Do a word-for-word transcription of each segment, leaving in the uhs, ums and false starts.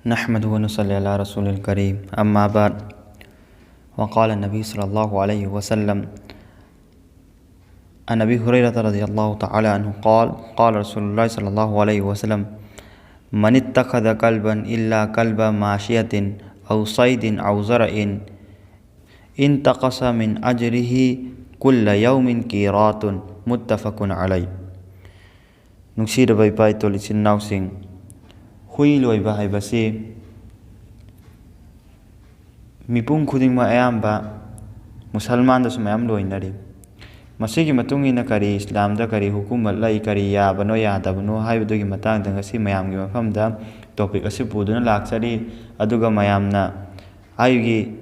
نحمده ونصلي على رسول الكريم، أما بعد. وقال النبي صلى الله عليه وسلم، عن أبي هريرة رضي الله تعالى عنه قال: قال رسول الله صلى الله عليه وسلم: من اتخذ كلبا إلا كلب ماشية أو صيد أو زرع انتقص من أجره كل يوم قيراط. متفق عليه. ꯅꯨꯡꯁꯤꯔꯕ ꯏꯄꯥ ꯏꯇꯣꯜ ꯏꯆꯤꯟ ꯏꯅꯥꯎꯁꯤꯡ, ꯍꯨꯏ ꯂꯣꯏꯕ ꯍꯥꯏꯕꯁꯤ ꯃꯤꯄꯨꯝ ꯈꯨꯗꯤꯡꯃꯛ, ꯑꯌꯥꯝꯕ ꯃꯨꯁꯜꯃꯥꯟꯗꯁꯨ ꯃꯌꯥꯝ ꯂꯣꯏꯅꯔꯤ꯫ ꯃꯁꯤꯒꯤ ꯃꯇꯨꯡ ꯏꯟꯅ ꯀꯔꯤ ꯏꯁꯂꯥꯝꯗ ꯀꯔꯤ ꯍꯨꯀꯨꯃꯠ ꯂꯩ, ꯀꯔꯤ ꯌꯥꯕꯅꯣ ꯌꯥꯗꯕꯅꯣ ꯍꯥꯏꯕꯗꯨꯒꯤ ꯃꯇꯥꯡꯗ ꯉꯁꯤ ꯃꯌꯥꯝꯒꯤ ꯃꯐꯝꯗ topic ꯑꯁꯤ ꯄꯨꯗꯨꯅ ꯂꯥꯛꯆꯔꯤ꯫ ꯑꯗꯨꯒ ꯃꯌꯥꯝꯅ ꯑꯩꯒꯤ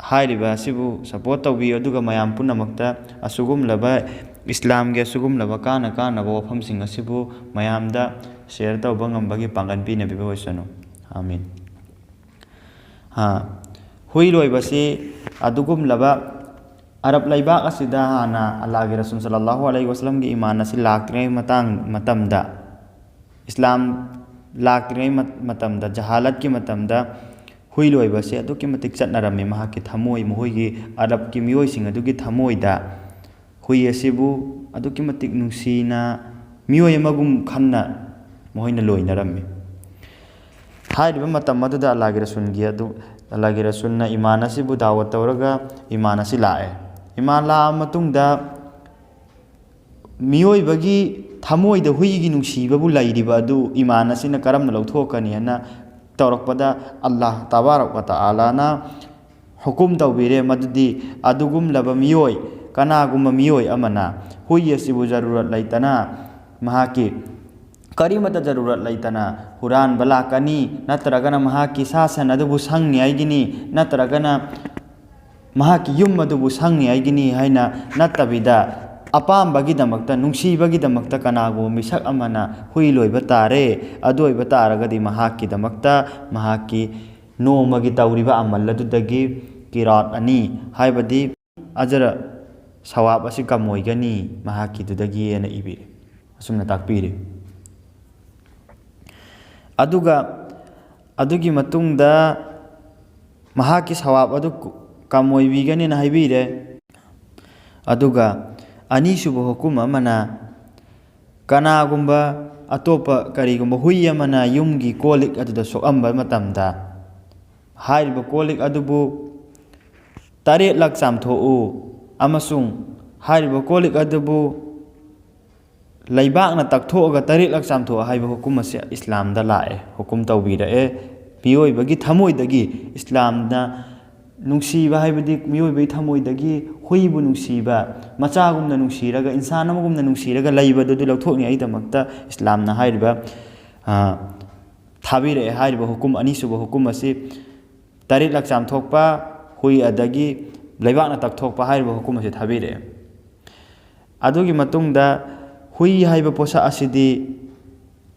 ꯍꯥꯏꯔꯤꯕ ꯑꯁꯤꯕꯨ support ꯇꯧꯕꯤꯌꯨ, ꯑꯗꯨꯒ ꯃꯌꯥꯝ ꯄꯨꯝꯅꯃꯛꯇ ꯑꯁꯤꯒꯨꯝꯂꯕ ꯏꯁꯂꯥꯝꯒꯤ ꯑꯁꯤꯒꯨꯝꯂꯕ ꯀꯥꯟꯅ ꯀꯥꯟꯅꯕ ꯋꯥꯐꯝꯁꯤꯡ ꯑꯁꯤꯕꯨ ꯃꯌꯥꯝꯗ share ꯇꯧꯕ ꯉꯝꯕꯒꯤ ꯄꯥꯡꯒꯜ ꯄꯤꯅꯕꯤꯕ ꯑꯣꯏꯁꯅꯨ꯫ ꯑꯥꯃꯤꯟ꯫ ꯍꯥ, ꯍꯨꯏ ꯂꯣꯏꯕꯁꯤ ꯑꯗꯨꯒꯨꯝꯂꯕ ꯑꯔꯕ ꯂꯩꯕꯥꯛ ꯑꯁꯤꯗ ꯍꯥꯟꯅ ꯑꯜꯂꯥꯍꯒꯤ ꯔꯁꯨꯜ ꯁꯜꯂꯜꯂꯥꯍꯨ ꯑꯂꯩꯍꯤ ꯋꯁꯜꯂꯝꯒꯤ ꯏꯃꯥꯟ ꯑꯁꯤ ꯂꯥꯛꯇ꯭ꯔꯤꯉꯩ ꯃꯇꯥꯡ, ꯃꯇꯝꯗ, ꯏꯁꯂꯥꯝ ꯂꯥꯛꯇ꯭ꯔꯤꯉꯩ ꯃ-, ꯃꯇꯝꯗ, ꯖꯍꯥꯂꯠꯀꯤ ꯃꯇꯝꯗ ꯍꯨꯏ ꯂꯣꯏꯕꯁꯦ ꯑꯗꯨꯛꯀꯤ ꯃꯇꯤꯛ ꯆꯠꯅꯔꯝꯃꯤ꯫ ꯃꯍꯥꯛꯀꯤ ꯊꯃꯣꯏ, ꯃꯈꯣꯏꯒꯤ ꯑꯔꯕꯀꯤ ꯃꯤꯑꯣꯏꯁꯤꯡ ꯑꯗꯨꯒꯤ ꯊꯃꯣꯏꯗ ꯍꯨꯏ ꯑꯁꯤꯕꯨ ꯑꯗꯨꯛꯀꯤ ꯃꯇꯤꯛ ꯅꯨꯡꯁꯤꯅ, ꯃꯤꯑꯣꯏ ꯑꯃꯒꯨꯝ ꯈꯟꯅ ꯃꯈꯣꯏꯅ ꯂꯣꯏꯅꯔꯝꯃꯤ꯫ ꯍꯥꯏꯔꯤꯕ ꯃꯇꯝ ꯑꯗꯨꯗ ꯑꯜꯂꯥꯍꯒꯤ ꯔꯁꯨꯜꯒꯤ ꯑꯗꯨ, ꯑꯜꯂꯥꯍꯒꯤ ꯔꯁꯨꯜꯅ ꯏꯃꯥꯟ ꯑꯁꯤꯕꯨ ꯗꯥꯋꯠ ꯇꯧꯔꯒ ꯏꯃꯥꯟ ꯑꯁꯤ ꯂꯥꯛꯑꯦ꯫ ꯏꯃꯥꯟ ꯂꯥꯛꯑ ꯃꯇꯨꯡꯗ ꯃꯤꯑꯣꯏꯕꯒꯤ ꯊꯃꯣꯏꯗ ꯍꯨꯏꯒꯤ ꯅꯨꯡꯁꯤꯕꯕꯨ ꯂꯩꯔꯤꯕ ꯑꯗꯨ ꯏꯃꯥꯟ ꯑꯁꯤꯅ ꯀꯔꯝꯅ ꯂꯧꯊꯣꯛꯀꯅꯤ ꯍꯥꯏꯅ ꯇꯧꯔꯛꯄꯗ, ꯑꯜꯂꯥꯍ ꯇꯕꯥꯔꯛ ꯋ ꯇꯥꯂꯥꯅ ꯍꯨꯀꯨꯝ ꯇꯧꯕꯤꯔꯦ, ꯃꯗꯨꯗꯤ ꯑꯗꯨꯒꯨꯝꯂꯕ ꯃꯤꯑꯣꯏ, ꯀꯅꯥꯒꯨꯝꯕ ꯃꯤꯑꯣꯏ ꯑꯃꯅ ꯍꯨꯏ ꯑꯁꯤꯕꯨ ꯖꯔꯨꯔꯠ ꯂꯩꯇꯅ, ꯃꯍꯥꯛꯀꯤ ꯀꯔꯤꯃꯠꯇ ꯖꯔꯨꯔꯠ ꯂꯩꯇꯅ ꯍꯨꯔꯥꯟꯕ ꯂꯥꯛꯀꯅꯤ, ꯅꯠꯇ꯭ꯔꯒꯅ ꯃꯍꯥꯛꯀꯤ ꯁꯥ ꯁꯟ ꯑꯗꯨꯕꯨ ꯁꯪꯅꯤꯉꯥꯏꯒꯤꯅꯤ, ꯅꯠꯇ꯭ꯔꯒꯅ ꯃꯍꯥꯛꯀꯤ ꯌꯨꯝ ꯑꯗꯨꯕꯨ ꯁꯪꯅꯤꯉꯥꯏꯒꯤꯅꯤ ꯍꯥꯏꯅ ꯅꯠꯇꯕꯤꯗ, ꯑꯄꯥꯝꯕꯒꯤꯗꯃꯛꯇ, ꯅꯨꯡꯁꯤꯕꯒꯤꯗꯃꯛꯇ ꯀꯅꯥꯒꯨꯝꯕ ꯃꯤꯁꯛ ꯑꯃꯅ ꯍꯨꯏ ꯂꯣꯏꯕ ꯇꯥꯔꯦ꯫ ꯑꯗꯨ ꯑꯣꯏꯕ ꯇꯥꯔꯒꯗꯤ ꯃꯍꯥꯛꯀꯤꯗꯃꯛꯇ ꯃꯍꯥꯛꯀꯤ ꯅꯣꯡꯃꯒꯤ ꯇꯧꯔꯤꯕ ꯑꯃꯜ ꯑꯗꯨꯗꯒꯤ ꯀꯤꯔꯥꯠ ꯑꯅꯤ, ꯍꯥꯏꯕꯗꯤ ꯑꯖꯔ ꯁꯋꯥꯕ ꯑꯁꯤ ꯀꯝ ꯑꯣꯏꯒꯅꯤ ꯃꯍꯥꯛꯀꯤꯗꯨꯗꯒꯤ ꯍꯥꯏꯅ ꯏꯕꯤꯔꯤ, ꯑꯁꯨꯝꯅ ꯇꯥꯛꯄꯤꯔꯤ꯫ ꯑꯗꯨꯒ ꯑꯗꯨꯒꯤ ꯃꯇꯨꯡꯗ ꯃꯍꯥꯛꯀꯤ ꯁꯋꯥꯕ ꯑꯗꯨ ꯀ-, ꯀꯝ ꯑꯣꯏꯕꯤꯒꯅꯤꯅ ꯍꯥꯏꯕꯤꯔꯦ꯫ ꯑꯗꯨꯒ ꯑꯅꯤꯁꯨꯕ ꯍꯨꯀꯨꯝ ꯑꯃꯅ, ꯀꯅꯥꯒꯨꯝꯕ ꯑꯇꯣꯞꯄ ꯀꯔꯤꯒꯨꯝꯕ ꯍꯨꯏ ꯑꯃꯅ ꯌꯨꯝꯒꯤ ꯀꯣꯜ ꯂꯤꯛ ꯑꯗꯨꯗ ꯁꯣꯛꯑꯝꯕ ꯃꯇꯝꯗ, ꯍꯥꯏꯔꯤꯕ ꯀꯣꯜ ꯂꯤꯛ ꯑꯗꯨꯕꯨ ꯇꯔꯦꯠꯂꯛ ꯆꯥꯝꯊꯣꯛꯎ ꯑꯃꯁꯨꯡ ꯍꯥꯏꯔꯤꯕ ꯀꯣꯜ ꯂꯤꯛ ꯑꯗꯨꯕꯨ ꯂꯩꯕꯥꯛꯅ ꯇꯛꯊꯣꯛꯑꯒ ꯇꯔꯦꯠꯂꯛ ꯆꯥꯝꯊꯣꯛ ꯍꯥꯏꯕ ꯍꯨꯀꯨꯝ ꯑꯁꯤ ꯏꯁꯂꯥꯝꯗ ꯂꯥꯛꯑꯦ, ꯍꯨꯀꯨꯝ ꯇꯧꯕꯤꯔꯛꯑꯦ꯫ ꯃꯤꯑꯣꯏꯕꯒꯤ ꯊꯃꯣꯏꯗꯒꯤ ꯏꯁꯂꯥꯝꯅ ꯅꯨꯡꯁꯤꯕ ꯍꯥꯏꯕꯗꯤ ꯃꯤꯑꯣꯏꯕꯒꯤ ꯊꯃꯣꯏꯗꯒꯤ ꯍꯨꯏꯕꯨ ꯅꯨꯡꯁꯤꯕ, ꯃꯆꯥꯒꯨꯝꯅ ꯅꯨꯡꯁꯤꯔꯒ, ꯏꯟꯁꯥꯟ ꯑꯃꯒꯨꯝꯅ ꯅꯨꯡꯁꯤꯔꯒ ꯂꯩꯕꯗꯨ, ꯑꯗꯨ ꯂꯧꯊꯣꯛꯅꯤꯡꯉꯥꯏꯒꯤꯗꯃꯛꯇ ꯏꯁꯂꯥꯝꯅ ꯍꯥꯏꯔꯤꯕ, ꯑ, ꯊꯥꯕꯤꯔꯛꯑꯦ꯫ ꯍꯥꯏꯔꯤꯕ ꯍꯨꯀꯨꯝ, ꯑꯅꯤꯁꯨꯕ ꯍꯨꯀꯨꯝ ꯑꯁꯤ ꯇꯔꯦꯠꯂꯛ ꯆꯥꯝꯊꯣꯛꯄ, ꯍꯨꯏ ꯑꯗꯒꯤ ꯂꯩꯕꯥꯛꯅ ꯇꯛꯊꯣꯛꯄ ꯍꯥꯏꯔꯤꯕ ꯍꯨꯀꯨꯝ ꯑꯁꯤ ꯊꯥꯕꯤꯔꯛꯑꯦ꯫ ꯑꯗꯨꯒꯤ ꯃꯇꯨꯡꯗ ꯍꯨꯏ ꯍꯥꯏꯕ ꯄꯣꯠꯁꯛ ꯑꯁꯤꯗꯤ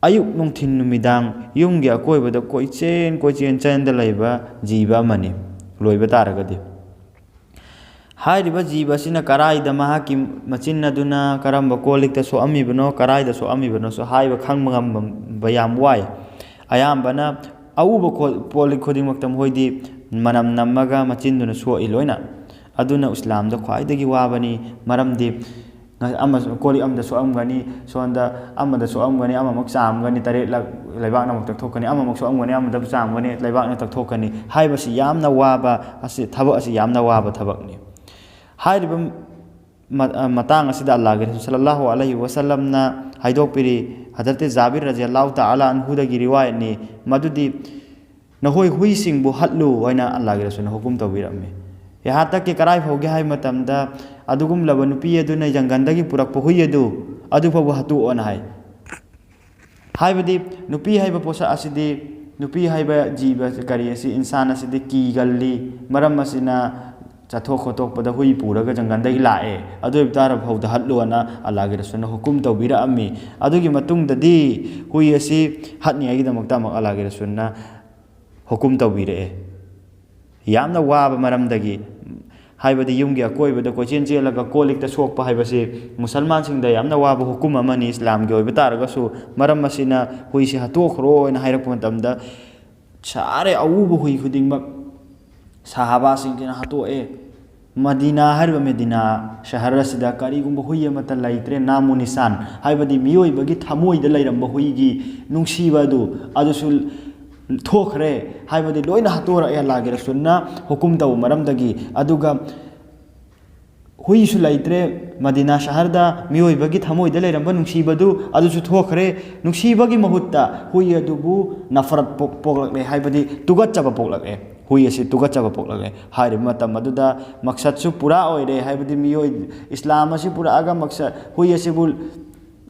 ꯑꯌꯨꯛ, ꯅꯨꯡꯊꯤꯟ, ꯅꯨꯃꯤꯗꯥꯡ ꯌꯨꯝꯒꯤ ꯑꯀꯣꯏꯕꯗ ꯀꯣꯏꯆꯦꯟ ꯀꯣꯏꯆꯦꯟ ꯆꯦꯟꯗ ꯂꯩꯕ ꯖꯤꯕ ꯑꯃꯅꯤ, ꯂꯣꯏꯕ ꯇꯥꯔꯒꯗꯤ꯫ ꯍꯥꯏꯔꯤꯕ ꯖꯤꯕ ꯑꯁꯤꯅ ꯀꯔꯥꯏꯗ ꯃꯍꯥꯛꯀꯤ ꯃꯆꯤꯟ ꯑꯗꯨꯅ ꯀꯔꯝꯕ ꯀꯣꯜ ꯂꯤꯛꯇ ꯁꯣꯛꯑꯝꯃꯤꯕꯅꯣ, ꯀꯔꯥꯏꯗ ꯁꯣꯛꯑꯝꯃꯤꯕꯅꯣꯁꯨ ꯍꯥꯏꯕ, ꯈꯪꯕ ꯉꯝꯕ ꯌꯥꯝ ꯋꯥꯏ꯫ ꯑꯌꯥꯝꯕꯅ ꯑꯎꯕ ꯀꯣ-, ꯀꯣꯜ ꯂꯤꯛ ꯈꯨꯗꯤꯡꯃꯛꯇ ꯃꯈꯣꯏꯗꯤ ꯃꯅꯝ ꯅꯝꯃꯒ ꯃꯆꯤꯟꯗꯨꯅ ꯁꯣꯛꯏ ꯂꯣꯏꯅ꯫ ꯑꯗꯨꯅ ꯏꯁꯂꯥꯝꯗ ꯈ꯭ꯋꯥꯏꯗꯒꯤ ꯋꯥꯕꯅꯤ, ꯃꯔꯝꯗꯤ ꯉ-, ꯑꯃꯁꯨ ꯀꯣꯜ ꯂꯤꯛ ꯑꯃꯗ ꯁꯣꯛꯑꯝꯒꯅꯤ, ꯁꯣꯝꯗ ꯑꯃꯗ ꯁꯣꯛꯑꯝꯒꯅꯤ, ꯑꯃꯃꯨꯛ ꯆꯥꯝꯒꯅꯤ, ꯇꯔꯦꯠꯂꯛ ꯂꯩꯕꯥꯛꯅ ꯑꯃꯨꯛ ꯇꯛꯊꯣꯛꯀꯅꯤ, ꯑꯃꯃꯨꯛ ꯁꯣꯛꯑꯝꯒꯅꯤ, ꯑꯃꯗ ꯆꯥꯝꯒꯅꯤ, ꯂꯩꯕꯥꯛꯅ ꯇꯛꯊꯣꯛꯀꯅꯤ ꯍꯥꯏꯕꯁꯤ ꯌꯥꯝꯅ ꯋꯥꯕ, ꯑꯁꯤ, ꯊꯕꯛ ꯑꯁꯤ ꯌꯥꯝꯅ ꯋꯥꯕ ꯊꯕꯛꯅꯤ꯫ ꯍꯥꯏꯔꯤꯕ ꯃ-, ꯑ, ꯃꯇꯥꯡ ꯑꯁꯤꯗ ꯑꯜꯂꯥꯍꯒꯤ ꯔꯁꯨꯜ ꯁꯜꯂꯜꯂꯥꯍꯨ ꯑꯂꯩꯍꯤ ꯋꯁꯜꯂꯝꯅ ꯍꯥꯏꯗꯣꯛꯄꯤꯔꯤ, ꯍꯖꯔꯠ ꯖꯥꯕꯤꯔ ꯔꯖꯤꯌꯜꯂꯥꯍꯨ ꯇꯥꯂꯥ ꯑꯟꯍꯨꯗꯒꯤ ꯔꯤꯋꯥꯌꯠꯅꯤ, ꯃꯗꯨꯗꯤ, "ꯅꯈꯣꯏ ꯍꯨꯏꯁꯤꯡꯕꯨ ꯍꯠꯂꯨ" ꯍꯥꯏꯅ ꯑꯜꯂꯥꯍꯒꯤ ꯔꯁꯨꯜꯅ ꯍꯨꯀꯨꯝ ꯇꯧꯕꯤꯔꯝꯃꯤ꯫ ꯌꯍꯥꯟ ꯇꯛꯀꯤ ꯀꯔꯥꯏ ꯐꯥꯎꯒꯦ ꯍꯥꯏꯕ ꯃꯇꯝꯗ, ꯑꯗꯨꯒꯨꯝꯂꯕ ꯅꯨꯄꯤ ꯑꯗꯨꯅ ꯖꯪꯒꯜꯗꯒꯤ ꯄꯨꯔꯛꯄ ꯍꯨꯏ ꯑꯗꯨ, ꯑꯗꯨ ꯐꯥꯎꯕ ꯍꯥꯠꯇꯣꯛꯑꯣꯅ ꯍꯥꯏ꯫ ꯍꯥꯏꯕꯗꯤ ꯅꯨꯄꯤ ꯍꯥꯏꯕ ꯄꯣꯠꯁꯛ ꯑꯁꯤꯗꯤ, ꯅꯨꯄꯤ ꯍꯥꯏꯕ ꯖꯤꯕ ꯀꯔꯤ ꯑꯁꯤ, ꯏꯟꯁꯥꯟ ꯑꯁꯤꯗꯤ ꯀꯤꯒꯜꯂꯤ꯫ ꯃꯔꯝ ꯑꯁꯤꯅ ꯆꯠꯊꯣꯛ ꯈꯣꯠꯇꯣꯛꯄꯗ ꯍꯨꯏ ꯄꯨꯔꯒ ꯖꯪꯒꯜꯗꯒꯤ ꯂꯥꯛꯑꯦ, ꯑꯗꯨ ꯑꯣꯏꯕ ꯇꯥꯔꯕ ꯐꯥꯎꯗ ꯍꯠꯂꯣꯅ ꯑꯜꯂꯥꯍꯒꯤ ꯔꯁꯨꯜꯅ ꯍꯨꯀꯨꯝ ꯇꯧꯕꯤꯔꯛꯑꯝꯃꯤ꯫ ꯑꯗꯨꯒꯤ ꯃꯇꯨꯡꯗꯗꯤ ꯍꯨꯏ ꯑꯁꯤ ꯍꯠꯅꯤꯡꯉꯥꯏꯒꯤꯗꯃꯛꯇ ꯑꯃꯨꯛ ꯑꯜꯂꯥꯍꯒꯤ ꯔꯁꯨꯜꯅ ꯍꯨꯀꯨꯝ ꯇꯧꯕꯤꯔꯛꯑꯦ꯫ ꯌꯥꯝꯅ ꯋꯥꯕ ꯃꯔꯝꯗꯒꯤ, ꯍꯥꯏꯕꯗꯤ ꯌꯨꯝꯒꯤ ꯑꯀꯣꯏꯕꯗ ꯀꯣꯏꯆꯦꯟ ꯆꯦꯜꯂꯒ ꯀꯣꯜ ꯂꯤꯛꯇ ꯁꯣꯛꯄ ꯍꯥꯏꯕꯁꯤ ꯃꯨꯁꯜꯃꯥꯟꯁꯤꯡꯗ ꯌꯥꯝꯅ ꯋꯥꯕ ꯍꯨꯀꯨꯝ ꯑꯃꯅꯤ ꯏꯁꯂꯥꯝꯒꯤ ꯑꯣꯏꯕ ꯇꯥꯔꯒꯁꯨ꯫ ꯃꯔꯝ ꯑꯁꯤꯅ ꯍꯨꯏꯁꯤ ꯍꯥꯠꯇꯣꯛꯈ꯭ꯔꯣ ꯍꯥꯏꯅ ꯍꯥꯏꯔꯛꯄ ꯃꯇꯝꯗ, ꯁꯥꯔꯦ꯫ ꯑꯎꯕ ꯍꯨꯏ ꯈꯨꯗꯤꯡꯃꯛ ꯁꯍꯥꯕꯥꯁꯤꯡꯁꯤꯅ ꯍꯥꯠꯇꯣꯛꯑꯦ꯫ ꯃꯗꯤꯅꯥ ꯍꯥꯏꯔꯤꯕ ꯃꯦꯗꯤꯅꯥ ꯁꯍꯔ ꯑꯁꯤꯗ ꯀꯔꯤꯒꯨꯝꯕ ꯍꯨꯏ ꯑꯃꯠꯇ ꯂꯩꯇ꯭ꯔꯦ, ꯅꯥꯃꯨ ꯅꯤꯁꯥꯟ, ꯍꯥꯏꯕꯗꯤ ꯃꯤꯑꯣꯏꯕꯒꯤ ꯊꯃꯣꯏꯗ ꯂꯩꯔꯝꯕ ꯍꯨꯏꯒꯤ ꯅꯨꯡꯁꯤꯕ ꯑꯗꯨ, ꯑꯗꯨꯁꯨ ꯊꯣꯛꯈ꯭ꯔꯦ꯫ ꯍꯥꯏꯕꯗꯤ ꯂꯣꯏꯅ ꯍꯥꯠꯇꯣꯔꯛꯑꯦ ꯑꯜꯂꯥꯍꯒꯤ ꯔꯁꯨꯜꯅ ꯍꯨꯀꯨꯝ ꯇꯧꯕ ꯃꯔꯝꯗꯒꯤ꯫ ꯑꯗꯨꯒ ꯍꯨꯏꯁꯨ ꯂꯩꯇ꯭ꯔꯦ꯫ ꯃꯗꯤꯅꯥ ꯁꯍꯔꯗ ꯃꯤꯑꯣꯏꯕꯒꯤ ꯊꯃꯣꯏꯗ ꯂꯩꯔꯝꯕ ꯅꯨꯡꯁꯤꯕꯗꯨ ꯑꯗꯨꯁꯨ ꯊꯣꯛꯈ꯭ꯔꯦ꯫ ꯅꯨꯡꯁꯤꯕꯒꯤ ꯃꯍꯨꯠꯇ ꯍꯨꯏ ꯑꯗꯨꯕꯨ ꯅꯐꯔꯠ ꯄꯣꯛ-, ꯄꯣꯛꯂꯛꯂꯦ, ꯍꯥꯏꯕꯗꯤ ꯇꯨꯒꯠꯆꯕ ꯄꯣꯛꯂꯛꯑꯦ꯫ ꯍꯨꯏ ꯑꯁꯤ ꯇꯨꯒꯠꯆꯕ ꯄꯣꯛꯂꯛꯂꯦ꯫ ꯍꯥꯏꯔꯤꯕ ꯃꯇꯝ ꯑꯗꯨꯗ ꯃꯛꯁꯠꯁꯨ ꯄꯨꯔꯥ ꯑꯣꯏꯔꯦ, ꯍꯥꯏꯕꯗꯤ ꯃꯤꯑꯣꯏ ꯏꯁꯂꯥꯝ ꯑꯁꯤ ꯄꯨꯔꯛꯑꯒ ꯃꯛꯁꯠ, ꯍꯨꯏ ꯑꯁꯤꯕꯨ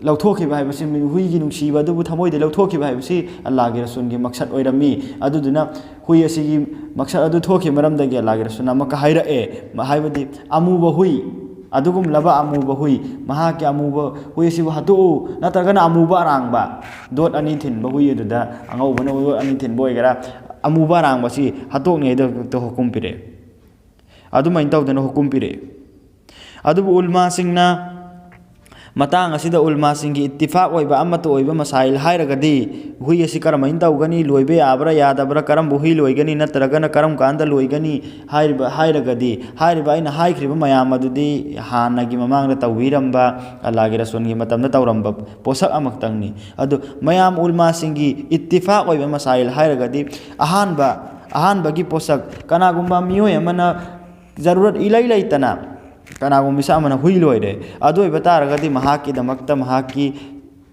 ꯂꯧꯊꯣꯛꯈꯤꯕ ꯍꯥꯏꯕꯁꯤ, ꯍꯨꯏꯒꯤ ꯅꯨꯡꯁꯤꯕ ꯑꯗꯨꯕꯨ ꯊꯃꯣꯏꯗ ꯂꯧꯊꯣꯛꯈꯤꯕ ꯍꯥꯏꯕꯁꯤ ꯑꯜꯂꯥꯍꯒꯤ ꯔꯁꯨꯜꯒꯤ ꯃꯛꯁꯠ ꯑꯣꯏꯔꯝꯃꯤ꯫ ꯑꯗꯨꯗꯨꯅ ꯍꯨꯏ ꯑꯁꯤꯒꯤ ꯃꯛꯁꯠ ꯑꯗꯨ ꯊꯣꯛꯈꯤꯕ ꯃꯔꯝꯗꯒꯤ ꯑꯜꯂꯥꯍꯒꯤ ꯔꯁꯨꯜꯅ ꯑꯃꯨꯛꯀ ꯍꯥꯏꯔꯛꯑꯦ, ꯍꯥꯏꯕꯗꯤ ꯑꯃꯨꯕ ꯍꯨꯏ, ꯑꯗꯨꯒꯨꯝꯂꯕ ꯑꯃꯨꯕ ꯍꯨꯏ, ꯃꯍꯥꯛꯀꯤ ꯑꯃꯨꯕ ꯍꯨꯏ ꯑꯁꯤꯕꯨ ꯍꯥꯠꯇꯣꯛꯎ, ꯅꯠꯇ꯭ꯔꯒꯅ ꯑꯃꯨꯕ ꯑꯔꯥꯡꯕ, ꯗꯣꯠ ꯑꯅꯤ ꯊꯤꯟꯕ ꯍꯨꯏ ꯑꯗꯨꯗ, ꯑꯉꯧꯕꯅ ꯗꯣꯠ ꯑꯅꯤ ꯊꯤꯟꯕ ꯑꯣꯏꯒꯦꯔꯥ, ꯑꯃꯨꯕ ꯑꯔꯥꯡꯕꯁꯤ ꯍꯥꯠꯇꯣꯛꯅꯤ ꯍꯥꯏꯗꯅ ꯍꯨꯀꯨꯝ ꯄꯤꯔꯛꯑꯦ꯫ ꯑꯗꯨꯃꯥꯏꯅ ꯇꯧꯗꯅ ꯍꯨꯀꯨꯝ ꯄꯤꯔꯛꯑꯦ꯫ ꯑꯗꯨꯕꯨ ꯎꯂꯃꯥꯁꯤꯡꯅ, ꯃꯇꯥꯡ ꯑꯁꯤꯗ ꯎꯂꯃꯥꯁꯤꯡꯒꯤ ꯏꯠꯇꯤꯐꯥꯛ ꯑꯣꯏꯕ ꯑꯃꯠꯇ ꯑꯣꯏꯕ ꯃꯁꯥꯏꯜ ꯍꯥꯏꯔꯒꯗꯤ, ꯍꯨꯏ ꯑꯁꯤ ꯀꯔꯝꯍꯥꯏꯅ ꯇꯧꯒꯅꯤ, ꯂꯣꯏꯕ ꯌꯥꯕ꯭ꯔꯥ ꯌꯥꯗꯕ꯭ꯔꯥ, ꯀꯔꯝꯕ ꯍꯨꯏ ꯂꯣꯏꯒꯅꯤ, ꯅꯠꯇ꯭ꯔꯒꯅ ꯀꯔꯝ ꯀꯥꯟꯗ ꯂꯣꯏꯒꯅꯤ ꯍꯥꯏꯔꯤꯕ, ꯍꯥꯏꯔꯒꯗꯤ, ꯍꯥꯏꯔꯤꯕ ꯑꯩꯅ ꯍꯥꯏꯈ꯭ꯔꯤꯕ ꯃꯌꯥꯝ ꯑꯗꯨꯗꯤ ꯍꯥꯟꯅꯒꯤ ꯃꯃꯥꯡꯗ ꯇꯧꯕꯤꯔꯝꯕ, ꯑꯜꯂꯥꯍꯒꯤ ꯔꯁꯨꯜꯒꯤ ꯃꯇꯝꯗ ꯇꯧꯔꯝꯕ ꯄꯣꯠꯁꯛ ꯑꯃꯈꯛꯇꯪꯅꯤ꯫ ꯑꯗꯨ ꯃꯌꯥꯝ ꯎꯂꯃꯥꯁꯤꯡꯒꯤ ꯏꯠꯇꯤꯐꯥꯛ ꯑꯣꯏꯕ ꯃꯁꯥꯏꯜ ꯍꯥꯏꯔꯒꯗꯤ, ꯑꯍꯥꯟꯕ, ꯑꯍꯥꯟꯕꯒꯤ ꯄꯣꯠꯁꯛ, ꯀꯅꯥꯒꯨꯝꯕ ꯃꯤꯑꯣꯏ ꯑꯃꯅ ꯖꯔꯨꯔꯠ ꯏꯂꯩ ꯂꯩꯇꯅ ꯀꯅꯥꯒꯨꯝꯕ ꯃꯤꯁꯛ ꯑꯃꯅ ꯍꯨꯏ ꯂꯣꯏꯔꯦ, ꯑꯗꯨ ꯑꯣꯏꯕ ꯇꯥꯔꯒꯗꯤ ꯃꯍꯥꯛꯀꯤꯗꯃꯛꯇ ꯃꯍꯥꯛꯀꯤ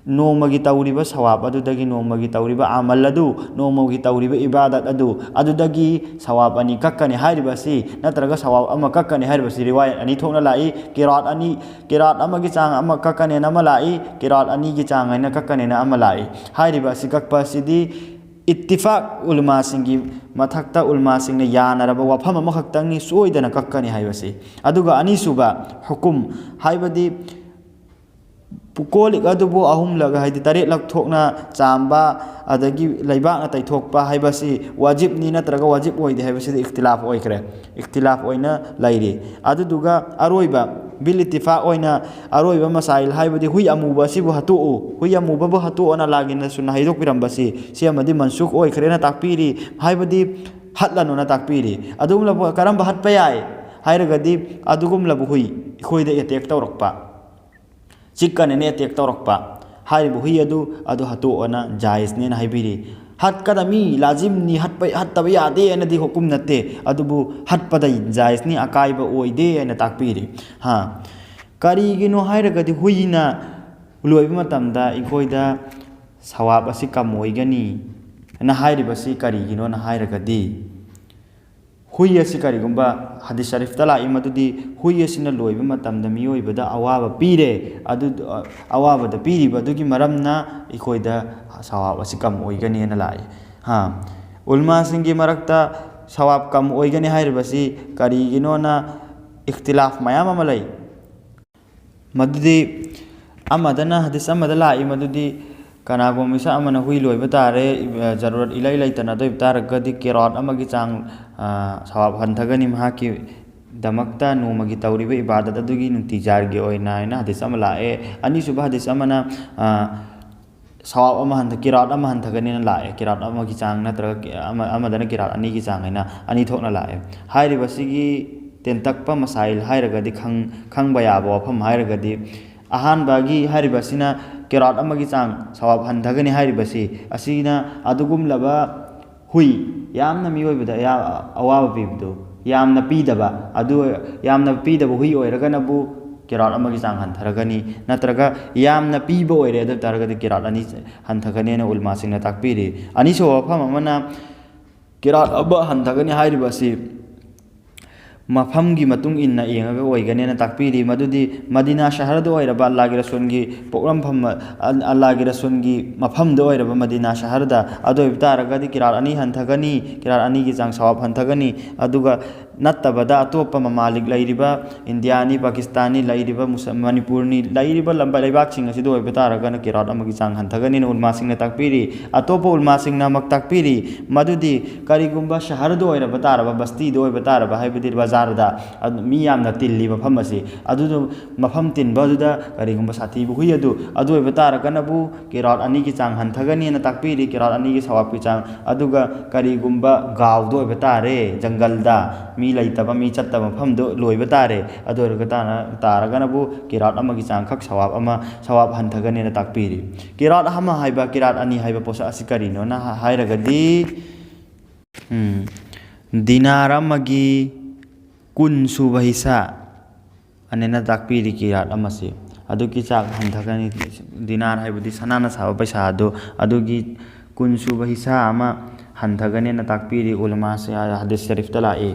ꯅꯣꯡꯃꯒꯤ ꯇꯧꯔꯤꯕ ꯁꯋꯥꯕ ꯑꯗꯨꯗꯒꯤ, ꯅꯣꯡꯃꯒꯤ ꯇꯧꯔꯤꯕ ꯑꯃꯜ ꯑꯗꯨ, ꯅꯣꯡꯃꯒꯤ ꯇꯧꯔꯤꯕ ꯏꯕꯥꯗꯠ ꯑꯗꯨ, ꯑꯗꯨꯗꯒꯤ ꯁꯋꯥꯕ ꯑꯅꯤ ꯀꯛꯀꯅꯤ ꯍꯥꯏꯔꯤꯕ ꯑꯁꯤ, ꯅꯠꯇ꯭ꯔꯒ ꯁꯋꯥꯕ ꯑꯃ ꯀꯛꯀꯅꯤ ꯍꯥꯏꯔꯤꯕ ꯑꯁꯤ ꯔꯤꯋꯥꯌꯠ ꯑꯅꯤ ꯊꯣꯛꯅ ꯂꯥꯛꯏ꯫ ꯀꯤꯔꯥꯠ ꯑꯅꯤ, ꯀꯤꯔꯥꯠ ꯑꯃꯒꯤ ꯆꯥꯡ ꯑꯃ ꯀꯛꯀꯅꯦꯅ ꯑꯃ ꯂꯥꯛꯏ, ꯀꯤꯔꯥꯠ ꯑꯅꯤꯒꯤ ꯆꯥꯡ ꯍꯥꯏꯅ ꯀꯛꯀꯅꯦꯅ ꯑꯃ ꯂꯥꯛꯏ꯫ ꯍꯥꯏꯔꯤꯕ ꯑꯁꯤ ꯀꯛꯄ ꯑꯁꯤꯗꯤ ꯏꯠꯇꯤꯐꯥꯛ ꯎꯂꯃꯥꯁꯤꯡꯒꯤ ꯃꯊꯛꯇ ꯎꯂꯃꯥꯁꯤꯡꯅ ꯌꯥꯅꯔꯕ ꯋꯥꯐꯝ ꯑꯃꯈꯛꯇꯪꯅꯤ, ꯁꯣꯏꯗꯅ ꯀꯛꯀꯅꯤ ꯍꯥꯏꯕꯁꯤ꯫ ꯑꯗꯨꯒ ꯑꯅꯤꯁꯨꯕ ꯍꯨꯀꯨꯝ, ꯍꯥꯏꯕꯗꯤ ꯀꯣꯜ ꯂꯤꯛ ꯑꯗꯨꯕꯨ ꯑꯍꯨꯝꯂꯛ, ꯍꯥꯏꯗꯤ ꯇꯔꯦꯠꯂꯛ ꯊꯣꯛꯅ ꯆꯥꯝꯕ, ꯑꯗꯒꯤ ꯂꯩꯕꯥꯛꯅ ꯇꯩꯊꯣꯛꯄ ꯍꯥꯏꯕꯁꯤ ꯋꯥꯖꯤꯕꯅꯤ ꯅꯠꯇ꯭ꯔꯒ ꯋꯥꯖꯤꯕ ꯑꯣꯏꯗꯦ ꯍꯥꯏꯕꯁꯤꯗ ꯏꯈꯇꯤꯂꯥꯐ ꯑꯣꯏꯈ꯭ꯔꯦ, ꯏꯈꯇꯤꯂꯥꯐ ꯑꯣꯏꯅ ꯂꯩꯔꯤ꯫ ꯑꯗꯨꯗꯨꯒ ꯑꯔꯣꯏꯕ, ꯕꯤꯜ ꯏꯇꯤꯐꯥꯛ ꯑꯣꯏꯅ ꯑꯔꯣꯏꯕ ꯃꯁꯥꯏꯜ, ꯍꯥꯏꯕꯗꯤ ꯍꯨꯏ ꯑꯃꯨꯕ ꯑꯁꯤꯕꯨ ꯍꯠꯇꯣꯛꯎ, ꯍꯨꯏ ꯑꯃꯨꯕꯕꯨ ꯍꯠꯇꯣꯛꯑꯣꯅ ꯑꯜꯂꯥꯒꯤ ꯔꯁꯨꯜꯅ ꯍꯥꯏꯗꯣꯛꯄꯤꯔꯝꯕꯁꯤ, ꯁꯤ ꯑꯃꯗꯤ ꯃꯟꯁꯨꯈ ꯑꯣꯏꯈ꯭ꯔꯦꯅ ꯇꯥꯛꯄꯤꯔꯤ, ꯍꯥꯏꯕꯗꯤ ꯍꯠꯂꯅꯨꯅ ꯇꯥꯛꯄꯤꯔꯤ꯫ ꯑꯗꯨꯒꯨꯝꯂꯕ ꯀꯔꯝꯕ ꯍꯠꯄ ꯌꯥꯏ ꯍꯥꯏꯔꯒꯗꯤ, ꯑꯗꯨꯒꯨꯝꯂꯕ ꯍꯨꯏ ꯑꯩꯈꯣꯏꯗ ꯑꯦꯇꯦꯛ ꯇꯧꯔꯛꯄ, ꯆꯤꯛꯀꯅꯦꯅ ꯑꯦꯇꯦꯛ ꯇꯧꯔꯛꯄ, ꯍꯥꯏꯔꯤꯕ ꯍꯨꯏ ꯑꯗꯨ, ꯑꯗꯨ ꯍꯠꯇꯣꯛꯑꯅ ꯖꯥꯏꯖꯅꯦꯅ ꯍꯥꯏꯕꯤꯔꯤ꯫ ꯍꯠꯀꯗꯕꯅꯤ, ꯂꯥꯖꯤꯝꯅꯤ, ꯍꯠꯄ, ꯍꯠꯇꯕ ꯌꯥꯗꯦ ꯍꯥꯏꯅꯗꯤ ꯍꯨꯀꯨꯝ ꯅꯠꯇꯦ, ꯑꯗꯨꯕꯨ ꯍꯠꯄꯗ ꯖꯥꯏꯖꯅꯤ, ꯑꯀꯥꯏꯕ ꯑꯣꯏꯗꯦ ꯍꯥꯏꯅ ꯇꯥꯛꯄꯤꯔꯤ꯫ ꯍꯥ꯫ ꯀꯔꯤꯒꯤꯅꯣ ꯍꯥꯏꯔꯒꯗꯤ, ꯍꯨꯏꯅ ꯂꯣꯏꯕ ꯃꯇꯝꯗ ꯑꯩꯈꯣꯏꯗ ꯁꯋꯥꯕ ꯑꯁꯤ ꯀꯝ ꯑꯣꯏꯒꯅꯤ ꯍꯥꯏꯅ ꯍꯥꯏꯔꯤꯕꯁꯤ ꯀꯔꯤꯒꯤꯅꯣꯅ ꯍꯥꯏꯔꯒꯗꯤ, ꯍꯨꯏ ꯑꯁꯤ ꯀꯔꯤꯒꯨꯝꯕ ꯍꯗꯤꯁ ꯁꯔꯤꯐꯇ ꯂꯥꯛꯏ ꯃꯗꯨꯗꯤ, ꯍꯨꯏ ꯑꯁꯤꯅ ꯂꯣꯏꯕ ꯃꯇꯝꯗ ꯃꯤꯑꯣꯏꯕꯗ ꯑꯋꯥꯕ ꯄꯤꯔꯦ, ꯑꯗꯨ, ꯑꯋꯥꯕꯗ ꯄꯤꯔꯤꯕ ꯑꯗꯨꯒꯤ ꯃꯔꯝꯅ ꯑꯩꯈꯣꯏꯗ ꯁꯋꯥꯕ ꯑꯁꯤ ꯀꯝ ꯑꯣꯏꯒꯅꯤ ꯍꯥꯏꯅ ꯂꯥꯛꯏ꯫ ꯍꯥ, ꯎꯂꯃꯥꯁꯤꯡꯒꯤ ꯃꯔꯛꯇ ꯁꯋꯥꯕ ꯀꯝ ꯑꯣꯏꯒꯅꯤ ꯍꯥꯏꯔꯤꯕꯁꯤ ꯀꯔꯤꯒꯤꯅꯣꯅ ꯏꯈꯇꯤꯂꯥꯐ ꯃꯌꯥꯝ ꯑꯃ ꯂꯩ꯫ ꯃꯗꯨꯗꯤ ꯑꯃꯗꯅ, ꯍꯗꯤꯁ ꯑꯃꯗ ꯂꯥꯛꯏ ꯃꯗꯨꯗꯤ, ꯀꯅꯥꯒꯨꯝꯕ ꯃꯤꯁꯛ ꯑꯃꯅ ꯍꯨꯏ ꯂꯣꯏꯕ ꯇꯥꯔꯦ, ꯖꯔꯨꯔꯠ ꯏꯂꯩ ꯂꯩꯇꯅ, ꯑꯗꯨ ꯑꯣꯏꯕ ꯇꯥꯔꯒꯗꯤ ꯀꯤꯔꯥꯠ ꯑꯃꯒꯤ ꯆꯥꯡ, ꯑ, ꯁꯋꯥꯕ ꯍꯟꯊꯒꯅꯤ ꯃꯍꯥꯛꯀꯤꯗꯃꯛꯇ ꯅꯣꯡꯃꯒꯤ ꯇꯧꯔꯤꯕ ꯏꯕꯥꯗꯠ ꯑꯗꯨꯒꯤ ꯅꯨꯡꯇꯤꯖꯥꯔꯒꯤ ꯑꯣꯏꯅ ꯍꯥꯏꯅ ꯍꯗꯤꯁ ꯑꯃ ꯂꯥꯛꯑꯦ꯫ ꯑꯅꯤꯁꯨꯕ ꯍꯗꯤꯁ ꯑꯃꯅ, ꯑ, ꯁꯋꯥꯕ ꯑꯃ ꯍꯟꯊ-, ꯀꯤꯔꯥꯠ ꯑꯃ ꯍꯟꯊꯒꯅꯤꯅ ꯂꯥꯛꯑꯦ꯫ ꯀꯤꯔꯥꯠ ꯑꯃꯒꯤ ꯆꯥꯡ ꯅꯠꯇ꯭ꯔꯒ ꯀꯤ-, ꯑꯃ-, ꯑꯃꯗꯅ ꯀꯤꯔꯥꯠ ꯑꯅꯤꯒꯤ ꯆꯥꯡ ꯍꯥꯏꯅ ꯑꯅꯤ ꯊꯣꯛꯅ ꯂꯥꯛꯑꯦ꯫ ꯍꯥꯏꯔꯤꯕꯁꯤꯒꯤ ꯇꯦꯟꯇꯛꯄ ꯃꯁꯥꯏꯜ ꯍꯥꯏꯔꯒꯗꯤ ꯈꯪ-, ꯈꯪꯕ ꯌꯥꯕ ꯋꯥꯐꯝ ꯍꯥꯏꯔꯒꯗꯤ, ꯑꯍꯥꯟꯕꯒꯤ ꯍꯥꯏꯔꯤꯕꯁꯤꯅ ꯀꯤꯔꯥꯠ ꯑꯃꯒꯤ ꯆꯥꯡ ꯁꯋꯥꯕ ꯍꯟꯊꯒꯅꯤ ꯍꯥꯏꯔꯤꯕꯁꯤ, ꯑꯁꯤꯅ ꯑꯗꯨꯒꯨꯝꯂꯕ ꯍꯨꯏ, ꯌꯥꯝꯅ ꯃꯤꯑꯣꯏꯕꯗ ꯑꯌꯥ-, ꯑꯋꯥꯕ ꯄꯤꯕꯗꯨ, ꯌꯥꯝꯅ ꯄꯤꯗꯕ, ꯑꯗꯨ ꯌꯥꯝꯅ ꯄꯤꯗꯕ ꯍꯨꯏ ꯑꯣꯏꯔꯒꯅꯕꯨ ꯀꯤꯔꯥꯠ ꯑꯃꯒꯤ ꯆꯥꯡ ꯍꯟꯊꯔꯒꯅꯤ, ꯅꯠꯇ꯭ꯔꯒ ꯌꯥꯝꯅ ꯄꯤꯕ ꯑꯣꯏꯔꯦ ꯑꯗꯨ ꯑꯣꯏ ꯇꯥꯔꯒꯗꯤ ꯀꯤꯔꯥꯠ ꯑꯅꯤ ꯍꯟꯊꯒꯅꯦꯅ ꯎꯂꯃꯥꯁꯤꯡꯅ ꯇꯥꯛꯄꯤꯔꯤ꯫ ꯑꯅꯤꯁꯨꯕ ꯋꯥꯐꯝ ꯑꯃꯅ, ꯀꯤꯔꯥꯠ ꯑꯃ ꯍꯟꯊꯒꯅꯤ ꯍꯥꯏꯔꯤꯕ ꯑꯁꯤ ꯃꯐꯝꯒꯤ ꯃꯇꯨꯡ ꯏꯟꯅ ꯌꯦꯡꯉꯒ ꯑꯣꯏꯒꯅꯦꯅ ꯇꯥꯛꯄꯤꯔꯤ꯫ ꯃꯗꯨꯗꯤ ꯃꯗꯤꯅꯥ ꯁꯍꯔꯗ ꯑꯣꯏꯔꯕ ꯑꯜꯂꯥꯒꯤ ꯔꯁꯨꯜꯒꯤ ꯄꯣꯛꯂꯝꯐꯝ, ꯑꯜ-, ꯑꯜꯂꯥꯒꯤ ꯔꯁꯨꯜꯒꯤ ꯃꯐꯝꯗ ꯑꯣꯏꯔꯕ ꯃꯗꯤꯅꯥ ꯁꯍꯔꯗ, ꯑꯗꯨ ꯑꯣꯏꯕ ꯇꯥꯔꯒꯗꯤ ꯀꯤꯔꯥꯠ ꯑꯅꯤ ꯍꯟꯊꯒꯅꯤ, ꯀꯤꯔꯥꯠ ꯑꯅꯤꯒꯤ ꯆꯥꯡ ꯁꯋꯥꯕ ꯍꯟꯊꯒꯅꯤ꯫ ꯑꯗꯨꯒ ꯅꯠꯇꯕꯗ ꯑꯇꯣꯞꯄ ꯃꯃꯥꯂꯤꯛ ꯂꯩꯔꯤꯕ ꯏꯟꯗꯤꯌꯥꯅꯤ, ꯄꯥꯀꯤꯁꯇꯥꯟꯅꯤ, ꯂꯩꯔꯤꯕ ꯃꯨꯁ-, ꯃꯅꯤꯄꯨꯔꯅꯤ, ꯂꯩꯔꯤꯕ ꯂꯝꯕ-, ꯂꯩꯕꯥꯛꯁꯤꯡ ꯑꯁꯤꯗ ꯑꯣꯏꯕ ꯇꯥꯔꯒꯅ ꯀꯤꯔꯥꯠ ꯑꯃꯒꯤ ꯆꯥꯡ ꯍꯟꯊꯒꯅꯤꯅ ꯎꯂꯃꯥꯁꯤꯡꯅ ꯇꯥꯛꯄꯤꯔꯤ꯫ ꯑꯇꯣꯞꯄ ꯎꯂꯃꯥꯁꯤꯡꯅ ꯑꯃꯨꯛ ꯇꯥꯛꯄꯤꯔꯤ, ꯃꯗꯨꯗꯤ ꯀꯔꯤꯒꯨꯝꯕ ꯁꯍꯔꯗ ꯑꯣꯏꯔꯕ ꯇꯥꯔꯕ, ꯕꯁꯇꯤꯗ ꯑꯣꯏꯕ ꯇꯥꯔꯕ, ꯍꯥꯏꯕꯗꯤ ꯕꯖꯥꯔꯗ, ꯑꯗꯨ ꯃꯤ ꯌꯥꯝꯅ ꯇꯤꯜꯂꯤ ꯃꯐꯝ ꯑꯁꯤ, ꯑꯗꯨꯗ ꯃꯐꯝ ꯇꯤꯟꯕ ꯑꯗꯨꯗ ꯀꯔꯤꯒꯨꯝꯕ ꯁꯥꯊꯤꯕ ꯍꯨꯏ ꯑꯗꯨ, ꯑꯗꯨ ꯑꯣꯏꯕ ꯇꯥꯔꯒꯅꯕꯨ ꯀꯤꯔꯥꯠ ꯑꯅꯤꯒꯤ ꯆꯥꯡ ꯍꯟꯊꯒꯅꯤꯅ ꯇꯥꯛꯄꯤꯔꯤ, ꯀꯤꯔꯥꯠ ꯑꯅꯤꯒꯤ ꯁꯋꯥꯕꯀꯤ ꯆꯥꯡ꯫ ꯑꯗꯨꯒ ꯀꯔꯤꯒꯨꯝꯕ ꯒꯥꯎꯗ ꯑꯣꯏꯕ ꯇꯥꯔꯦ, ꯖꯪꯒꯜꯗ, ꯃꯤ ꯂꯩꯇꯕ, ꯃꯤ ꯆꯠꯇꯕ ꯃꯐꯝꯗ ꯂꯣꯏꯕ ꯇꯥꯔꯦ, ꯑꯗꯨ ꯑꯣꯏꯔꯒ ꯇꯥꯅ-, ꯇꯥꯔꯒꯅꯕꯨ ꯀꯤꯔꯥꯠ ꯑꯃꯒꯤ ꯆꯥꯡꯈꯛ ꯁꯋꯥꯕ ꯑꯃ, ꯁꯋꯥꯕ ꯍꯟꯊꯒꯅꯤꯅ ꯇꯥꯛꯄꯤꯔꯤ꯫ ꯀꯤꯔꯥꯠ ꯑꯃ ꯍꯥꯏꯕ, ꯀꯤꯔꯥꯠ ꯑꯅꯤ ꯍꯥꯏꯕ ꯄꯣꯠꯁꯛ ꯑꯁꯤ ꯀꯔꯤꯅꯣꯅ ꯍꯥ-, ꯍꯥꯏꯔꯒꯗꯤ, ꯎꯝ, ꯗꯤꯅꯥꯔ ꯑꯃꯒꯤ ꯀꯨꯟ ꯁꯨꯕ ꯍꯤꯁꯥ ꯑꯅꯤꯅ ꯇꯥꯛꯄꯤꯔꯤ ꯀꯤꯔꯥꯠ ꯑꯃꯁꯦ꯫ ꯑꯗꯨꯒꯤ ꯆꯥꯡ ꯍꯟꯊꯒꯅꯤ꯫ ꯗꯤꯅꯥꯔ ꯍꯥꯏꯕꯗꯤ ꯁꯅꯥꯅ ꯁꯥꯕ ꯄꯩꯁꯥ ꯑꯗꯣ, ꯑꯗꯨꯒꯤ ꯀꯨꯟ ꯁꯨꯕ ꯍꯤꯁꯥ ꯑꯃ ꯍꯟꯊꯒꯅꯦꯅ ꯇꯥꯛꯄꯤꯔꯤ ꯎꯂꯃꯥꯁꯦ, ꯍꯗꯤꯁ ꯁꯔꯤꯐꯇ ꯂꯥꯛꯏ꯫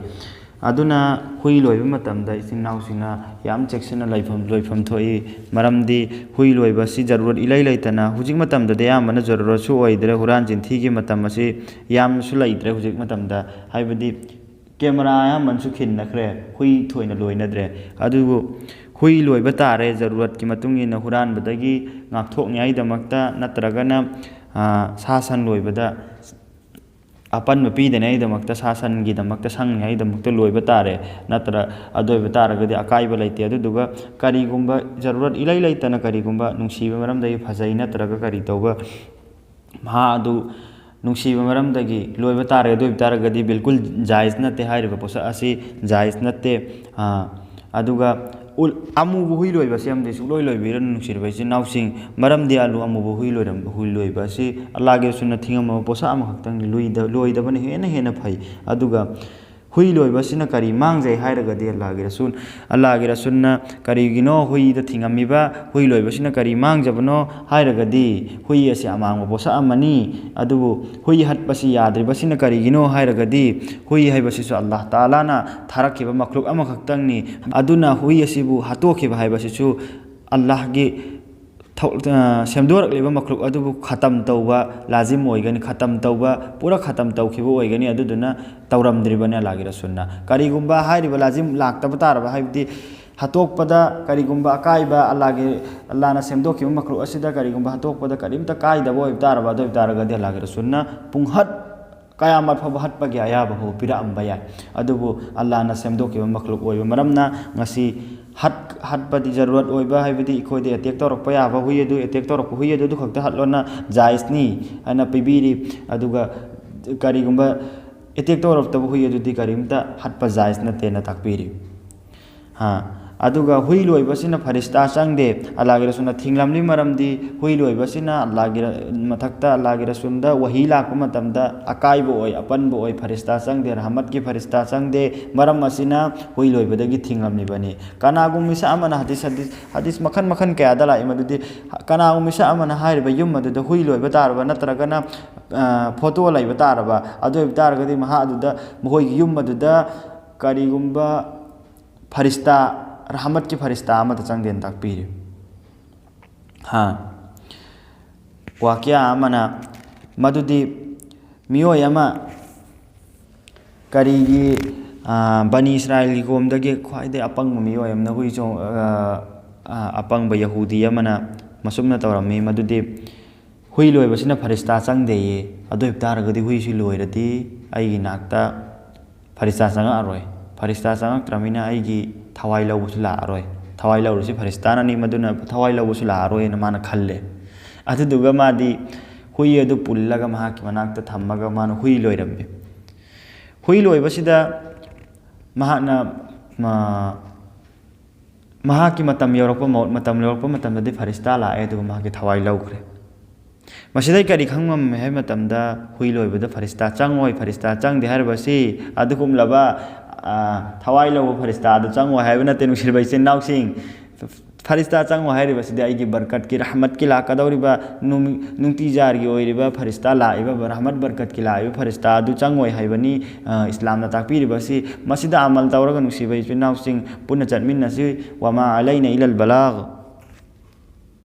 ꯑꯗꯨꯅ ꯍꯨꯏ ꯂꯣꯏꯕ ꯃꯇꯝꯗ ꯏꯆꯤꯟ ꯏꯅꯥꯎꯁꯤꯡꯅ ꯌꯥꯝ ꯆꯦꯛꯁꯤꯟꯅ ꯂꯩꯐꯝ, ꯂꯣꯏꯐꯝ ꯊꯣꯛꯏ꯫ ꯃꯔꯝꯗꯤ ꯍꯨꯏ ꯂꯣꯏꯕꯁꯤ ꯖꯔꯨꯔꯠ ꯏꯂꯩ ꯂꯩꯇꯅ, ꯍꯧꯖꯤꯛ ꯃꯇꯝꯗꯗꯤ ꯑꯌꯥꯝꯕꯅ ꯖꯔꯨꯔꯠꯁꯨ ꯑꯣꯏꯗ꯭ꯔꯦ, ꯍꯨꯔꯥꯟ ꯆꯤꯟꯊꯤꯒꯤ ꯃꯇꯝ ꯑꯁꯤ ꯌꯥꯝꯅꯁꯨ ꯂꯩꯇ꯭ꯔꯦ ꯍꯧꯖꯤꯛ ꯃꯇꯝꯗ꯫ ꯍꯥꯏꯕꯗꯤ ꯀꯦꯃꯦꯔꯥ ꯑꯌꯥꯝꯕꯅꯁꯨ ꯈꯤꯟꯅꯈ꯭ꯔꯦ, ꯍꯨꯏ ꯊꯣꯏꯅ ꯂꯣꯏꯅꯗ꯭ꯔꯦ꯫ ꯑꯗꯨꯕꯨ ꯍꯨꯏ ꯂꯣꯏꯕ ꯇꯥꯔꯦ, ꯖꯔꯨꯔꯠꯀꯤ ꯃꯇꯨꯡ ꯏꯟꯅ ꯍꯨꯔꯥꯟꯕꯗꯒꯤ ꯉꯥꯛꯊꯣꯛꯅꯤꯉꯥꯏꯗꯃꯛꯇ, ꯅꯠꯇ꯭ꯔꯒꯅ, ꯑ, ꯁꯥ ꯁꯟ ꯂꯣꯏꯕꯗ ꯑꯄꯟꯕ ꯄꯤꯗꯅꯉꯥꯏꯗꯃꯛꯇ, ꯁꯥ ꯁꯟꯒꯤꯗꯃꯛꯇ ꯁꯪꯅꯤꯉꯥꯏꯗꯃꯛꯇ ꯂꯣꯏꯕ ꯇꯥꯔꯦ꯫ ꯅꯠꯇ꯭ꯔ-, ꯑꯗꯨ ꯑꯣꯏꯕ ꯇꯥꯔꯒꯗꯤ ꯑꯀꯥꯏꯕ ꯂꯩꯇꯦ꯫ ꯑꯗꯨꯗꯨꯒ ꯀꯔꯤꯒꯨꯝꯕ ꯖꯔꯨꯔꯠ ꯏꯂꯩ ꯂꯩꯇꯅ ꯀꯔꯤꯒꯨꯝꯕ ꯅꯨꯡꯁꯤꯕ ꯃꯔꯝꯗꯒꯤ ꯐꯖꯩ ꯅꯠꯇ꯭ꯔꯒ ꯀꯔꯤ ꯇꯧꯕ, ꯃꯍꯥꯛ ꯑꯗꯨ ꯅꯨꯡꯁꯤꯕ ꯃꯔꯝꯗꯒꯤ ꯂꯣꯏꯕ ꯇꯥꯔꯦ꯫ ꯑꯗꯨ ꯑꯣꯏꯕ ꯇꯥꯔꯒꯗꯤ ꯕꯤꯜꯀꯨꯜ ꯖꯥꯏꯖ ꯅꯠꯇꯦ, ꯍꯥꯏꯔꯤꯕ ꯄꯣꯠꯁꯛ ꯑꯁꯤ ꯖꯥꯏꯖ ꯅꯠꯇꯦ꯫ ꯑꯥ, ꯑꯗꯨꯒ ꯎꯜ-, ꯑꯃꯨꯕ ꯍꯨꯏ ꯂꯣꯏꯕꯁꯦ ꯑꯃꯗꯤ ꯁꯨꯡꯂꯣꯏ ꯂꯣꯏꯕꯤꯔꯅꯨ, ꯅꯨꯡꯁꯤꯔꯕ ꯏꯆꯤꯟ ꯏꯅꯥꯎꯁꯤꯡ꯫ ꯃꯔꯝꯗꯤ ꯑꯂꯨ ꯑꯃꯨꯕ ꯍꯨꯏ ꯂꯣꯏꯔꯝ-, ꯍꯨꯏ ꯂꯣꯏꯕ ꯑꯁꯤ ꯑꯜꯂꯥꯍꯒꯤ ꯔꯁꯨꯜꯅ ꯊꯤꯡꯉꯝꯃꯕ ꯄꯣꯠꯁꯛ ꯑꯃꯈꯛꯇꯪꯅꯤ꯫ ꯂꯣꯏꯗ-, ꯂꯣꯏꯗꯕꯅ ꯍꯦꯟꯅ ꯍꯦꯟꯅ ꯐꯩ꯫ ꯑꯗꯨꯒ ꯍꯨꯏ ꯂꯣꯏꯕꯁꯤꯅ ꯀꯔꯤ ꯃꯥꯡꯖꯩ ꯍꯥꯏꯔꯒꯗꯤ, ꯑꯜꯂꯥꯍꯒꯤ ꯔꯁꯨꯜ, ꯑꯜꯂꯥꯍꯒꯤ ꯔꯁꯨꯜꯅ ꯀꯔꯤꯒꯤꯅꯣ ꯍꯨꯏꯗ ꯊꯤꯡꯉꯝꯃꯤꯕ, ꯍꯨꯏ ꯂꯣꯏꯕꯁꯤꯅ ꯀꯔꯤ ꯃꯥꯡꯖꯕꯅꯣ ꯍꯥꯏꯔꯒꯗꯤ, ꯍꯨꯏ ꯑꯁꯤ ꯑꯃꯥꯡꯕ ꯄꯣꯠꯁꯛ ꯑꯃꯅꯤ꯫ ꯑꯗꯨꯕꯨ ꯍꯨꯏ ꯍꯠꯄꯁꯤ ꯌꯥꯗ꯭ꯔꯤꯕꯁꯤꯅ ꯀꯔꯤꯒꯤꯅꯣ ꯍꯥꯏꯔꯒꯗꯤ, ꯍꯨꯏ ꯍꯥꯏꯕꯁꯤꯁꯨ ꯑꯜꯂꯥꯍ ꯇꯥꯂꯥꯅ ꯊꯥꯔꯛꯈꯤꯕ ꯃꯈ꯭ꯂꯨꯛ ꯑꯃꯈꯛꯇꯪꯅꯤ꯫ ꯑꯗꯨꯅ ꯍꯨꯏ ꯑꯁꯤꯕꯨ ꯍꯥꯠꯇꯣꯛꯈꯤꯕ ꯍꯥꯏꯕꯁꯤꯁꯨ ꯑꯜꯂꯥꯍꯒꯤ ꯊꯧ-, ꯑ, ꯁꯦꯝꯗꯣꯔꯛꯂꯤꯕ ꯃꯈ꯭ꯂꯨꯛ ꯑꯗꯨꯕꯨ ꯈꯇꯝ ꯇꯧꯕ ꯂꯥꯖꯤꯝ ꯑꯣꯏꯒꯅꯤ, ꯈꯇꯝ ꯇꯧꯕ, ꯄꯨꯔꯥ ꯈꯇꯝ ꯇꯧꯈꯤꯕ ꯑꯣꯏꯒꯅꯤ꯫ ꯑꯗꯨꯗꯨꯅ ꯇꯧꯔꯝꯗ꯭ꯔꯤꯕꯅꯤ ꯑꯜꯂꯥꯍꯒꯤ ꯔꯁꯨꯜꯅ꯫ ꯀꯔꯤꯒꯨꯝꯕ ꯍꯥꯏꯔꯤꯕ ꯂꯥꯖꯤꯝ ꯂꯥꯛꯇꯕ ꯇꯥꯔꯕ, ꯍꯥꯏꯕꯗꯤ ꯍꯥꯇꯣꯛꯄꯗ ꯀꯔꯤꯒꯨꯝꯕ ꯑꯀꯥꯏꯕ, ꯑꯜꯂꯥꯍꯒꯤ, ꯑꯜꯂꯥꯍꯅ ꯁꯦꯝꯗꯣꯛꯈꯤꯕ ꯃꯈ꯭ꯂꯨꯛ ꯑꯁꯤꯗ ꯀꯔꯤꯒꯨꯝꯕ ꯍꯥꯇꯣꯛꯄꯗ ꯀꯔꯤꯝꯇ ꯀꯥꯏꯗꯕ ꯑꯣꯏꯕ ꯇꯥꯔꯕ, ꯑꯗꯨ ꯑꯣꯏꯕ ꯇꯥꯔꯒꯗꯤ ꯑꯜꯂꯥꯍꯒꯤ ꯔꯁꯨꯜꯅ ꯄꯨꯡꯍꯠ ꯀꯌꯥꯃꯠ ꯐꯥꯎꯕ ꯍꯠꯄꯒꯤ ꯑꯌꯥꯕ ꯐꯥꯎꯕ ꯄꯤꯔꯛꯑꯝꯕ ꯌꯥꯏ꯫ ꯑꯗꯨꯕꯨ ꯑꯜꯂꯥꯍꯅ ꯁꯦꯝꯗꯣꯛꯈꯤꯕ ꯃꯈ꯭ꯂꯨꯛ ꯑꯣꯏꯕ ꯃꯔꯝꯅ ꯉꯁꯤ ꯍꯠ-, ꯍꯠꯄꯗꯤ ꯖꯔꯨꯔꯠ ꯑꯣꯏꯕ, ꯍꯥꯏꯕꯗꯤ ꯑꯩꯈꯣꯏꯗ ꯑꯦꯇꯦꯛ ꯇꯧꯔꯛꯄ ꯌꯥꯕ ꯍꯨꯏ ꯑꯗꯨ, ꯑꯦꯇꯦꯛ ꯇꯧꯔꯛꯄ ꯍꯨꯏ ꯑꯗꯨ ꯈꯛꯇ ꯍꯠꯂꯣꯅ ꯖꯥꯏꯖꯅꯤ ꯍꯥꯏꯅ ꯄꯤꯕꯤꯔꯤ꯫ ꯑꯗꯨꯒ ꯀꯔꯤꯒꯨꯝꯕ ꯑꯦꯇꯦꯛ ꯇꯧꯔꯛꯇꯕ ꯍꯨꯏ ꯑꯗꯨꯗꯤ ꯀꯔꯤꯝꯇ ꯍꯠꯄ ꯖꯥꯏꯖ ꯅꯠꯇꯦꯅ ꯇꯥꯛꯄꯤꯔꯤ꯫ ꯍꯥ, ꯑꯗꯨꯒ ꯍꯨꯏ ꯂꯣꯏꯕꯁꯤꯅ ꯐꯔꯤꯁꯇꯥ ꯆꯪꯗꯦ꯫ ꯑꯜꯂꯥꯍꯒꯤ ꯔꯁꯨꯜꯅ ꯊꯤꯡꯂꯝꯂꯤ ꯃꯔꯝꯗꯤ ꯍꯨꯏ ꯂꯣꯏꯕꯁꯤꯅ ꯑꯜꯂꯥꯍꯒꯤ ꯔ-, ꯃꯊꯛꯇ ꯑꯜꯂꯥꯍꯒꯤ ꯔꯁꯨꯜꯗ ꯋꯥꯍꯤ ꯂꯥꯛꯄ ꯃꯇꯝꯗ ꯑꯀꯥꯏꯕ ꯑꯣꯏ, ꯑꯄꯟꯕ ꯑꯣꯏ, ꯐꯔꯤꯁꯇꯥ ꯆꯪꯗꯦ, ꯔꯍꯃꯠꯀꯤ ꯐꯔꯤꯁꯇꯥ ꯆꯪꯗꯦ꯫ ꯃꯔꯝ ꯑꯁꯤꯅ ꯍꯨꯏ ꯂꯣꯏꯕꯗꯒꯤ ꯊꯤꯡꯂꯝꯂꯤꯕꯅꯤ꯫ ꯀꯅꯥꯒꯨꯝꯕ ꯃꯤꯁꯛ ꯑꯃꯅ ꯍꯗꯤꯁ, ꯍꯗꯤꯁ, ꯍꯗꯤꯁ ꯃꯈꯜ ꯃꯈꯜ ꯀꯌꯥꯗ ꯂꯥꯛꯏ, ꯃꯗꯨꯗꯤ ꯀꯅꯥꯒꯨꯝꯕ ꯃꯤꯁꯛ ꯑꯃꯅ ꯍꯥꯏꯔꯤꯕ ꯌꯨꯝ ꯑꯗꯨꯗ ꯍꯨꯏ ꯂꯣꯏꯕ ꯇꯥꯔꯕ ꯅꯠꯇ꯭ꯔꯒꯅ, ꯑ, ꯐꯣꯇꯣ ꯂꯩꯕ ꯇꯥꯔꯕ, ꯑꯗꯨ ꯑꯣꯏꯕ ꯇꯥꯔꯒꯗꯤ ꯃꯍꯥꯛ ꯑꯗꯨꯗ, ꯃꯈꯣꯏꯒꯤ ꯌꯨꯝ ꯑꯗꯨꯗ ꯀꯔꯤꯒꯨꯝꯕ ꯐꯔꯤꯁꯇꯥ, ꯔꯍꯃꯠꯀꯤ ꯐꯔꯤꯁꯇꯥ ꯑꯃꯠꯇ ꯆꯪꯗꯦꯅ ꯇꯥꯛꯄꯤꯔꯤ꯫ ꯍꯥ꯫ ꯋꯥꯀꯤꯌꯥ ꯑꯃꯅ, ꯃꯗꯨꯗꯤ ꯃꯤꯑꯣꯏ ꯑꯃ ꯀꯔꯤꯒꯤ, ꯑ, ꯕꯅꯤ ꯏꯁꯔꯥꯏꯜꯒꯤ ꯀꯣꯝꯗꯒꯤ ꯈ꯭ꯋꯥꯏꯗꯒꯤ ꯑꯄꯪꯕ ꯃꯤꯑꯣꯏ ꯑꯃꯅ ꯍꯨꯏ ꯆꯣꯡ-, ꯑ, ꯑ, ꯑꯄꯪꯕ ꯌꯍꯨꯗꯤ ꯑꯃꯅ ꯃꯁꯨꯝꯅ ꯇꯧꯔꯝꯃꯤ, ꯃꯗꯨꯗꯤ ꯍꯨꯏ ꯂꯣꯏꯕꯁꯤꯅ ꯐꯔꯤꯁꯇꯥ ꯆꯪꯗꯦꯌꯦ꯫ ꯑꯗꯨ ꯑꯣꯏꯕ ꯇꯥꯔꯒꯗꯤ ꯍꯨꯏꯁꯤ ꯂꯣꯏꯔꯗꯤ ꯑꯩꯒꯤ ꯅꯥꯛꯇ ꯐꯔꯤꯁꯇꯥ ꯆꯪꯉꯛꯑꯔꯣꯏ꯫ ꯐꯔꯤꯁꯇꯥ ꯆꯪꯉꯛꯇ꯭ꯔꯕꯅꯤꯅ ꯑꯩꯒꯤ ꯊꯋꯥꯏ ꯂꯧꯕꯁꯨ ꯂꯥꯛꯑꯔꯣꯏ꯫ ꯊꯋꯥꯏ ꯂꯧꯔꯤꯁꯤ ꯐꯔꯤꯁꯇꯥꯅꯅꯤ, ꯃꯗꯨꯅ ꯊꯋꯥꯏ ꯂꯧꯕꯁꯨ ꯂꯥꯛꯑꯔꯣꯏꯅ ꯃꯥꯅ ꯈꯜꯂꯦ꯫ ꯑꯗꯨꯗꯨꯒ ꯃꯥꯗꯤ ꯍꯨꯏ ꯑꯗꯨ ꯄꯨꯜꯂꯒ ꯃꯍꯥꯛꯀꯤ ꯃꯅꯥꯛꯇ ꯊꯝꯃꯒ ꯃꯥꯅ ꯍꯨꯏ ꯂꯣꯏꯔꯝꯃꯤ꯫ ꯍꯨꯏ ꯂꯣꯏꯕꯁꯤꯗ ꯃꯍꯥꯛꯅ, ꯃ-, ꯃꯍꯥꯛꯀꯤ ꯃꯇꯝ ꯌꯧꯔꯛꯄ, ꯃꯧꯠ ꯃꯇꯝ ꯌꯧꯔꯛꯄ ꯃꯇꯝꯗꯗꯤ ꯐꯔꯤꯁꯇꯥ ꯂꯥꯛꯑꯦ, ꯑꯗꯨꯒ ꯃꯍꯥꯛꯀꯤ ꯊꯋꯥꯏ ꯂꯧꯈ꯭ꯔꯦ꯫ ꯃꯁꯤꯗꯩ ꯀꯔꯤ ꯈꯪꯉꯝꯃꯤ ꯍꯥꯏꯕ ꯃꯇꯝꯗ, ꯍꯨꯏ ꯂꯣꯏꯕꯗ ꯐꯔꯤꯁꯇꯥ ꯆꯪꯉꯣꯏ, ꯐꯔꯤꯁꯇꯥ ꯆꯪꯗꯦ ꯍꯥꯏꯔꯤꯕꯁꯤ ꯑꯗꯨꯒꯨꯝꯂꯕ, ꯑ, ꯊꯋꯥꯏ ꯂꯧꯕ ꯐꯔꯤꯁꯇꯥ ꯑꯗꯨ ꯆꯪꯉꯣꯏ ꯍꯥꯏꯕ ꯅꯠꯇꯦ, ꯅꯨꯡꯁꯤꯔꯕ ꯏꯆꯤꯟ ꯏꯅꯥꯎꯁꯤꯡ꯫ ꯐꯔꯤꯁꯇꯥ ꯆꯪꯉꯣꯏ ꯍꯥꯏꯔꯤꯕꯁꯤꯗꯤ ꯑꯩꯒꯤ ꯕꯔꯀꯠꯀꯤ, ꯔꯍꯃꯠꯀꯤ ꯂꯥꯛꯀꯗꯧꯔꯤꯕ ꯅꯨꯃꯤ-, ꯅꯨꯡꯇꯤꯖꯥꯔꯒꯤ ꯑꯣꯏꯔꯤꯕ ꯐꯔꯤꯁꯇꯥ ꯂꯥꯛꯏꯕ, ꯔꯍꯃꯠ ꯕꯔꯀꯠꯀꯤ ꯂꯥꯛꯏꯕ ꯐꯔꯤꯁꯇꯥ ꯑꯗꯨ ꯆꯪꯉꯣꯏ ꯍꯥꯏꯕꯅꯤ, ꯑ, ꯏꯁꯂꯥꯝꯅ ꯇꯥꯛꯄꯤꯔꯤꯕꯁꯤ꯫ ꯃꯁꯤꯗ ꯑꯃꯜ ꯇꯧꯔꯒ, ꯅꯨꯡꯁꯤꯕ ꯏꯆꯤꯟ ꯏꯅꯥꯎꯁꯤꯡ, ꯄꯨꯟꯅ ꯆꯠꯃꯤꯟꯅꯁꯤ꯫ ꯋꯃꯥ ꯑꯂꯩꯅ ꯏꯂꯜ ꯕꯂꯥꯒ꯫